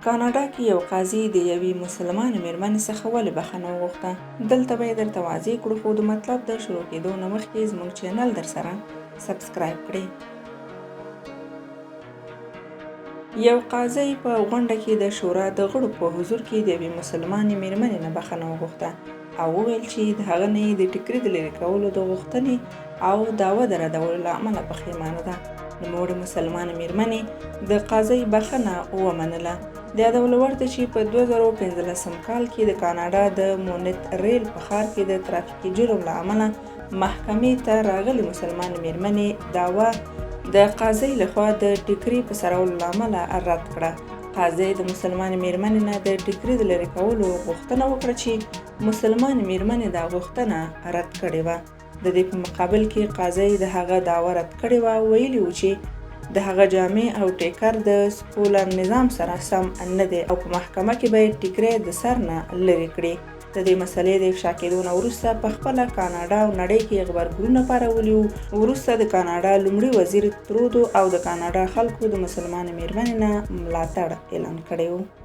کاناډا کې یو قاضي د یوې مسلمانې میرمنې څخه ولې بخښنه وغوښته؟ دلته به یې درته واضح کړو، خو د مطلب د شروع کېدو نه مخکې زموږ چینل درسره سبسکرایب کړئ. یو قاضي په غونډه کې د شورا د غړو په حضور کې د یوې مسلمانې میرمنې نه بخښنه وغوښته او وویل چې د هغه نه یې د ټیکري د لرې کولو د غوښتنې او دعوه د ردولو له امله پښیمانه ده. نوموړې مسلمانې میرمنې د قاضي بخښنه ومنله. د یادولو وړ ده چې په 2015 کال کې د کاناډا د مونت ریل په ښار کې د ترافیکي جرم له امله محکمې ته راغلي مسلمانې میرمنې دعوه د قاضي لخوا د ټیکري په سرولو له امله رد کړه. قاضي د مسلمانې میرمنې نه د ټیکري د لرې کولو غوښتنه وکړه چې مسلمانې میرمنې دا غوښتنه رد کړې وه. د دې په مقابل کې قاضي د هغه دعوه رد کړې وه او ویلي وو چې د هغه جامې او ټیکر د سکولر نظام سره سم نه دی او په محکمه کې به یې ټیکری د سر نه لرې کړي. د دې مسلې د افشا کېدو نه وروسته په خپله کاناډا او نړۍ کې غبرګونونه پارولي وو. وروسته د کاناډا لومړي وزیر ترودو او د کاناډا خلکو د مسلمانې میرمنې نه ملاتړ اعلان کړی و.